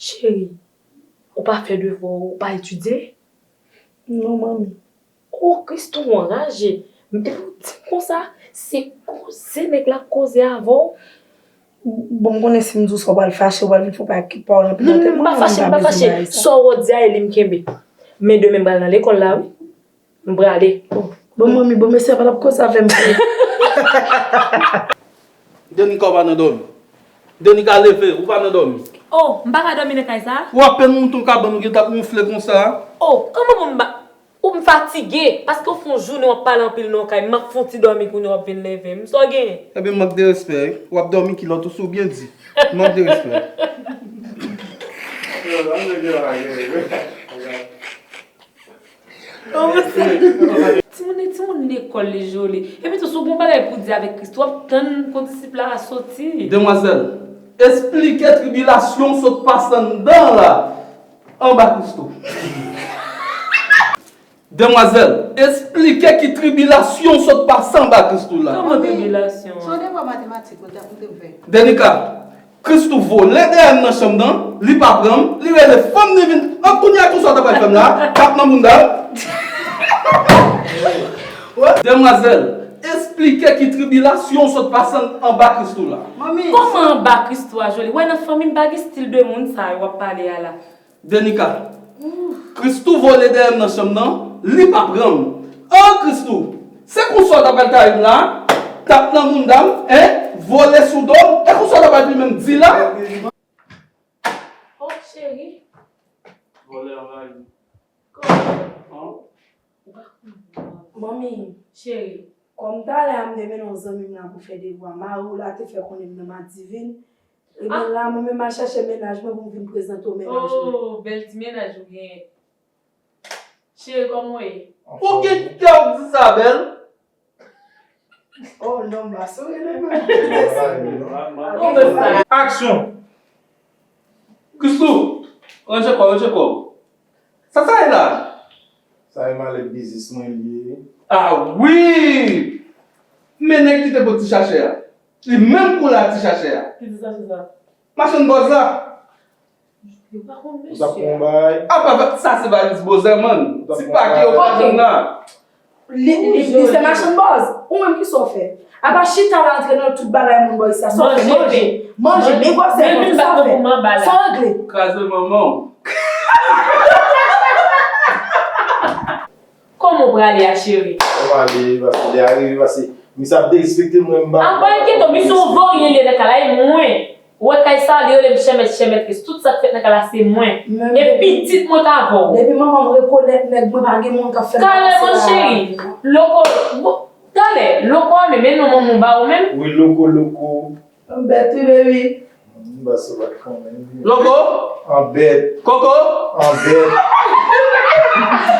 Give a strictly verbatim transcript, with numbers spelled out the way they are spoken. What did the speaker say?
Cheri, ou pa fè devwa w, ou pa etidye? Non, manmi. O, Christoo anraje. Epi w di m konsa, se koze nèg la ap koze avè w? Bon, m konnen si m di w sa, w pral fache, w pral vin fè yon pakèt pawòl anpil nan tèt mwen, m pa fache, m pa fache. Sa w di a, e li m kenbe. Men demen m pral nan lekòl la, wi. M prale. Bon, manmi, bon, mesye a pa t ap koze avè m vre. Denika, ou pa nan dòmi. Denika, leve, ou pa nan dòmi. Oh, m pa ka dòmi nan kay sa? W apèn moute yon kabann ou gentan ap wonfle konsa. Oh, kòman pou m ba. Ou m fatige, paske w fè yon jounen w ap pale anpil nan yon kay, m ap fè yon ti dòmi kounye a w ap vin leve m. Sa w genyen? Ebyen, mank de respè, wi. W ap dòmi kilòt ou si w byen di. Mank de respè. Timoun e timoun lekòl li joli. Epi tou, si w gen yon bagay pou w di avèk Christoo, w ap tann kondisip la a soti. Demwazèl, esplike tribilasyon w sot pase anndan la anba Christoo. Demwazèl, esplike ki tribilasyon w sot pase anba Christoo la. Kòman tribilasyon? Se yon devwa matematik ou te, ou te fè. Denika, Christoo vole dèyè m nan chanm nan, li pa pran m, li rele fanm li vin. An kounye a, konsa w ta pral fè m la, tap nan bounda m. Demwazèl, esplike ki tribilasyon w sot pase anba Christoo la. Manmi. Kòman anba Christoo a, Joly? Wè nan fanmi m pa gen stil de moun sa yo w ap pale a la. Denika. Christoo vole dèyè m nan chanm nan, li pa pran m. An, Christoo, se konsa w ta pral taye m la, tap nan bounda m, en, vole sou do m, e konsa w ta pral plimen m, di la. Oh, cheri. Vòlè anraje. Kòman? An? Ou pa konn. Manmi. Cheri. Kòm talè a m te mennen yon zanmi m la pou fè devwa, mari w la te fè konnen m nan Madivin. Ebyen la, mwen menm m al chèche mennaj mwen pou m vin prezante w mennaj mwen. Oh, bèl ti mennaj ou genyen. Cheri, kòman w ye? Ou gen kè w di sa, bèl? Oh, non, m pa souri, non. Aksyon! Christoo, ranje kò w, ranje kò w. Sa sa ye la? Sa e malèt biznis mwen li ye. Ah wi! Men nèg ki te pot ti chache a. Li menm kou la ti chache a. Ki ti chache sa? Machann bòz la. Yo pa konn mesye a. Apa sa se valiz bozè, man. Ti pake yo pa konn la. Li, li, li se machann bòz. Ou menm ki sa w fè? Apa chita la antre nan tout bagay moun bò isi a. Sa w fè? Manje. Manje, men gwosè kò, sa w fè? Sa w regle? Kraze manman w. Kòman w prale a, cheri? Kòman ale, paske lè a rive, paske misye ap derespekte m, mwen m pa. Apa enkyete w, misye yon voryen li ye nan kay la, e mwen. Ou wè kay sa, li rele m chèmèt, chèmèt, tout sa k fèt nan kay la se mwen. E pitit mwen k avè w. Depi manman m rekonèt nèg mwen pa gen moun k ap fè m pase la. Kareman, cheri. Loko, bon, talè, Loko a menm, e non manman w ba ou menm? Wi, Loko, Loko. Anbèt wi, baby. Anbèt. Loko? Anbèt. Koko? Anbèt.